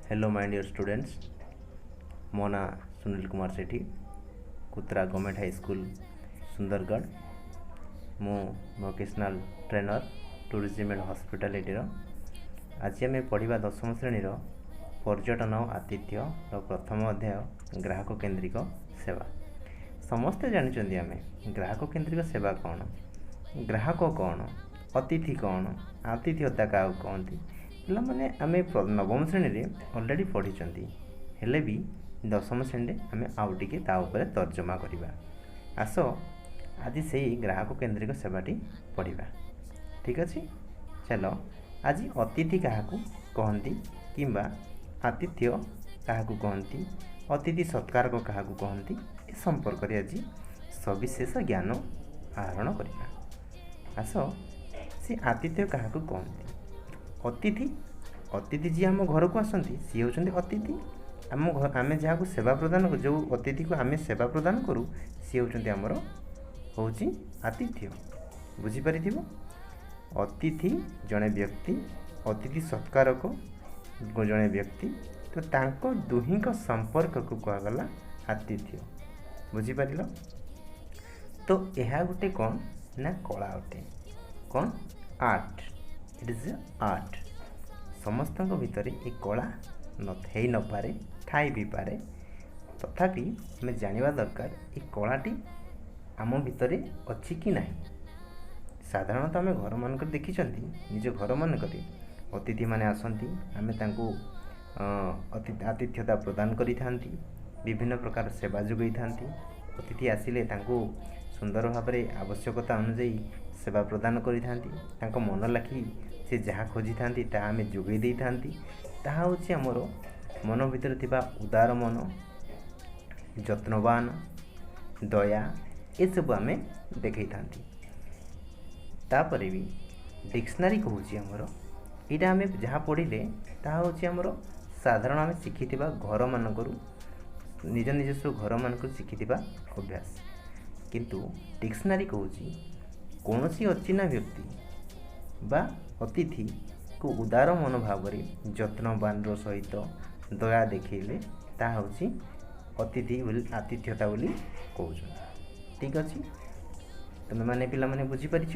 Hello my dear students, ମୋ ନାଁ Sunil Kumar Sethi, Kutra government high school, Sundargarh. ମୁଁ ଭୋକେସନାଲ୍ ଟ୍ରେନର୍ ଟୁରିଜିମ୍ ଆଣ୍ଡ ହସ୍ପିଟାଲିଟିର। ଆଜି ଆମେ ପଢ଼ିବା ଦଶମ ଶ୍ରେଣୀର ପର୍ଯ୍ୟଟନ ଓ ଆତିଥ୍ୟର ପ୍ରଥମ ଅଧ୍ୟାୟ, ଗ୍ରାହକ କେନ୍ଦ୍ରିକ ସେବା। ସମସ୍ତେ ଜାଣିଛନ୍ତି ଆମେ ଗ୍ରାହକ କେନ୍ଦ୍ରିକ ସେବା କ'ଣ, ଗ୍ରାହକ କ'ଣ, ଅତିଥି କ'ଣ, ଆତିଥ୍ୟତା କାହାକୁ କହନ୍ତି। ପିଲାମାନେ, ଆମେ ନବମ ଶ୍ରେଣୀରେ ଅଲରେଡ଼ି ପଢ଼ିଛନ୍ତି, ହେଲେ ବି ଦଶମ ଶ୍ରେଣୀରେ ଆମେ ଆଉ ଟିକେ ତା ଉପରେ ତର୍ଜମା କରିବା। ଆସ, ଆଜି ସେଇ ଗ୍ରାହକ କେନ୍ଦ୍ରିକ ସେବାଟି ପଢ଼ିବା। ଠିକ୍ ଅଛି, ଚାଲ। ଆଜି ଅତିଥି କାହାକୁ କହନ୍ତି କିମ୍ବା ଆତିଥ୍ୟ କାହାକୁ କହନ୍ତି, ଅତିଥି ସତ୍କାରକ କାହାକୁ କହନ୍ତି, ଏ ସମ୍ପର୍କରେ ଆଜି ସବିଶେଷ ଜ୍ଞାନ ଆହରଣ କରିବା। ଆସ, ସେ ଆତିଥ୍ୟ କାହାକୁ କହନ୍ତି? ଅତିଥି, ଅତିଥି ଯିଏ ଆମ ଘରକୁ ଆସନ୍ତି, ସିଏ ହେଉଛନ୍ତି ଅତିଥି। ଆମ ଆମେ ଯାହାକୁ ସେବା ପ୍ରଦାନ, ଯେଉଁ ଅତିଥିକୁ ଆମେ ସେବା ପ୍ରଦାନ କରୁ, ସିଏ ହେଉଛନ୍ତି ଆମର ହେଉଛି ଆତିଥ୍ୟ। ବୁଝିପାରିଥିବ, ଅତିଥି ଜଣେ ବ୍ୟକ୍ତି, ଅତିଥି ସତ୍କାରକ ଜଣେ ବ୍ୟକ୍ତି, ତ ତାଙ୍କ ଦୁହିଁଙ୍କ ସମ୍ପର୍କକୁ କୁହାଗଲା ଆତିଥ୍ୟ। ବୁଝିପାରିଲ ତ? ଏହା ଗୋଟେ କ'ଣ ନା କଳା ଅଟେ। କ'ଣ? Art, it is art. ସମସ୍ତଙ୍କ ଭିତରେ ଏ କଳା ନ ହେଇନପାରେ, ଥାଇ ବି ପାରେ। ତଥାପି ଆମେ ଜାଣିବା ଦରକାର ଏ କଳାଟି ଆମ ଭିତରେ ଅଛି କି ନାହିଁ। ସାଧାରଣତଃ ଆମେ ଘରମାନଙ୍କରେ ଦେଖିଛନ୍ତି, ନିଜ ଘରମାନଙ୍କରେ ଅତିଥିମାନେ ଆସନ୍ତି, ଆମେ ତାଙ୍କୁ ଆତିଥ୍ୟତା ପ୍ରଦାନ କରିଥାନ୍ତି, ବିଭିନ୍ନ ପ୍ରକାର ସେବା ଯୋଗାଇଥାନ୍ତି। ଅତିଥି ଆସିଲେ ତାଙ୍କୁ ସୁନ୍ଦର ଭାବରେ ଆବଶ୍ୟକତା ଅନୁଯାୟୀ ସେବା ପ୍ରଦାନ କରିଥାନ୍ତି। ତାଙ୍କ ମନ ଲାଖି ସେ ଯାହା ଖୋଜିଥାନ୍ତି, ତାହା ଆମେ ଯୋଗାଇ ଦେଇଥାନ୍ତି। ତାହା ହେଉଛି ଆମର ମନ ଭିତରେ ଥିବା ଉଦାର ମନ, ଯତ୍ନବାନ, ଦୟା, ଏସବୁ ଆମେ ଦେଖାଇଥାନ୍ତି। ତାପରେ ବି ଡିକ୍ସନାରୀ କହୁଛି ଆମର, ଏଇଟା ଆମେ ଯାହା ପଢ଼ିଲେ ତାହା ହେଉଛି ଆମର ସାଧାରଣ ଆମେ ଶିଖିଥିବା ଘରମାନଙ୍କରୁ, ନିଜ ନିଜସ୍ୱ ଘରମାନଙ୍କରୁ ଶିଖିଥିବା ଅଭ୍ୟାସ। କିନ୍ତୁ ଡିକ୍ସନାରୀ କହୁଛି, କୌଣସି ଅଚିହ୍ନା ବ୍ୟକ୍ତି ବା ଅତିଥିକୁ ଉଦାର ମନୋଭାବରେ ଯତ୍ନବାନର ସହିତ ଦୟା ଦେଖେଇଲେ ତାହା ହେଉଛି ଅତିଥି ବୋଲି, ଆତିଥ୍ୟତା ବୋଲି କହୁଛନ୍ତି। ଠିକ୍ ଅଛି, ତୁମେମାନେ ପିଲାମାନେ ବୁଝିପାରିଛ?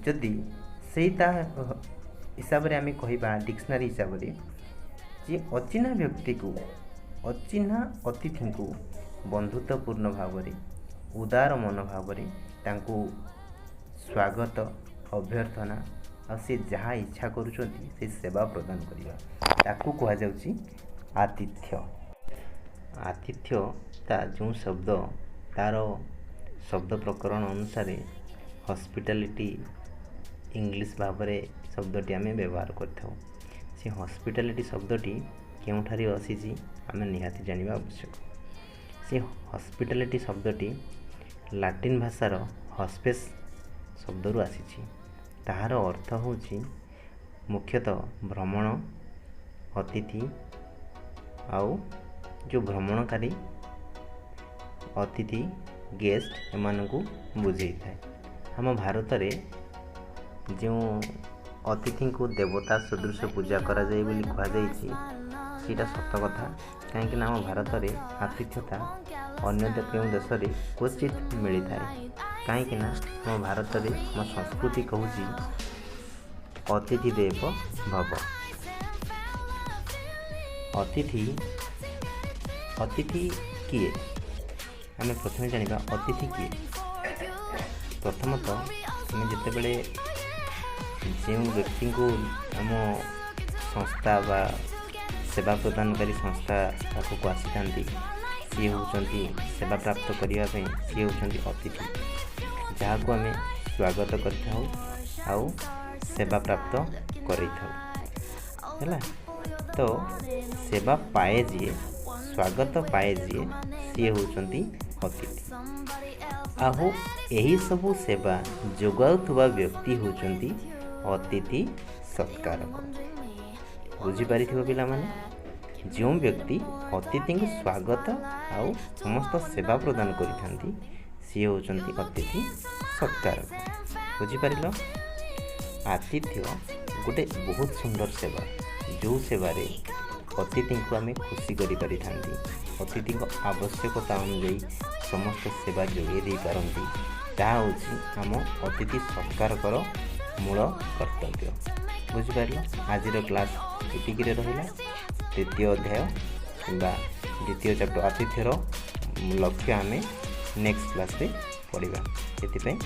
ଯଦି ସେଇ ତା ହିସାବରେ ଆମେ କହିବା, ଡିକ୍ସନାରୀ ହିସାବରେ, ଯେ ଅଚିହ୍ନା ବ୍ୟକ୍ତିକୁ, ଅଚିହ୍ନା ଅତିଥିଙ୍କୁ ବନ୍ଧୁତ୍ୱପୂର୍ଣ୍ଣ ଭାବରେ, ଉଦାର ମନୋଭାବରେ ତାଙ୍କୁ ସ୍ୱାଗତ, ଅଭ୍ୟର୍ଥନା ଆଉ ସେ ଯାହା ଇଚ୍ଛା କରୁଛନ୍ତି ସେ ସେବା ପ୍ରଦାନ କରିବା, ତାକୁ କୁହାଯାଉଛି ଆତିଥ୍ୟ। ଆତିଥ୍ୟତା ଯେଉଁ ଶବ୍ଦ, ତା'ର ଶବ୍ଦ ପ୍ରକରଣ ଅନୁସାରେ ହସ୍ପିଟାଲିଟି ଇଂଲିଶ ଭାବରେ ଶବ୍ଦଟି ଆମେ ବ୍ୟବହାର କରିଥାଉ। ସେ ହସ୍ପିଟାଲିଟି ଶବ୍ଦଟି କେଉଁଠାରେ ଆସିଛି, ଆମେ ନିହାତି ଜାଣିବା ଆବଶ୍ୟକ। ସେ ହସ୍ପିଟାଲିଟି ଶବ୍ଦଟି ଲାଟିନ୍ ଭାଷାର ହସ୍ପେସ୍ ଶବ୍ଦରୁ ଆସିଛି। ତାହାର ଅର୍ଥ ହେଉଛି ମୁଖ୍ୟତଃ ଭ୍ରମଣ, ଅତିଥି ଆଉ ଯେଉଁ ଭ୍ରମଣକାରୀ, ଅତିଥି, ଗେଷ୍ଟ, ଏମାନଙ୍କୁ ବୁଝେଇଥାଏ। ଆମ ଭାରତରେ ଯେଉଁ ଅତିଥିଙ୍କୁ ଦେବତା ସଦୃଶ ପୂଜା କରାଯାଏ ବୋଲି କୁହାଯାଇଛି, ସେଇଟା ସତ କଥା। କାହିଁକିନା ଆମ ଭାରତରେ ଆତିଥ୍ୟତା ଅନ୍ୟ କେଉଁ ଦେଶରେ କ୍ୱଚିତ୍ ମିଳିଥାଏ। କାହିଁକିନା ଆମ ଭାରତରେ ଆମ ସଂସ୍କୃତି କହୁଛି ଅତିଥି ଦେବ ଭବ। ଅତିଥି, ଅତିଥି କିଏ? ଆମେ ପ୍ରଥମେ ଜାଣିବା ଅତିଥି କିଏ। ପ୍ରଥମତଃ ଆମେ ଯେତେବେଳେ ଯେଉଁ ବ୍ୟକ୍ତିଙ୍କୁ ଆମ ସଂସ୍ଥା ବା ସେବା ପ୍ରଦାନକାରୀ ସଂସ୍ଥା ପାଖକୁ ଆସିଥାନ୍ତି, ସିଏ ହେଉଛନ୍ତି ସେବା ପ୍ରାପ୍ତ କରିବା ପାଇଁ, ସିଏ ହେଉଛନ୍ତି ଅତିଥି, ଯାହାକୁ ଆମେ ସ୍ୱାଗତ କରିଥାଉ ଆଉ ସେବା ପ୍ରାପ୍ତ କରେଇଥାଉ। ହେଲା ତ? ସେବା ପାଏ ଯିଏ, ସ୍ୱାଗତ ପାଏ ଯିଏ, ସିଏ ହେଉଛନ୍ତି ଅତିଥି। ଆଉ ଏହିସବୁ ସେବା ଯୋଗାଉଥିବା ବ୍ୟକ୍ତି ହେଉଛନ୍ତି ଅତିଥି ସତ୍କାରକ। ବୁଝିପାରିଥିବ ପିଲାମାନେ, ଯେଉଁ ବ୍ୟକ୍ତି ଅତିଥିଙ୍କୁ ସ୍ୱାଗତ ଆଉ ସମସ୍ତ ସେବା ପ୍ରଦାନ କରିଥାନ୍ତି, ସିଏ ହେଉଛନ୍ତି ଅତିଥି ସତ୍କାରକ। ବୁଝିପାରିଲ? ଆତିଥ୍ୟ ଗୋଟେ ବହୁତ ସୁନ୍ଦର ସେବା, ଯେଉଁ ସେବାରେ ଅତିଥିଙ୍କୁ ଆମେ ଖୁସି କରିପାରିଥାନ୍ତି, ଅତିଥିଙ୍କ ଆବଶ୍ୟକତା ଅନୁଯାୟୀ ସମସ୍ତ ସେବା ଯୋଗାଇ ଦେଇପାରନ୍ତି, ତାହା ହେଉଛି ଆମ ଅତିଥି ସତ୍କାରକର ମୂଳ କର୍ତ୍ତବ୍ୟ। ବୁଝିପାରିଲ? ଆଜିର କ୍ଲାସ୍ ଏତିକିରେ ରହିଲା। ଦ୍ୱିତୀୟ ଅଧ୍ୟାୟ କିମ୍ବା ଦ୍ୱିତୀୟ ଚାପ୍ଟର ଆତିଥ୍ୟର ଲକ୍ଷ୍ୟ ଆମେ ନେକ୍ସଟ କ୍ଲାସ୍ରେ ପଢ଼ିବା। ସେଥିପାଇଁ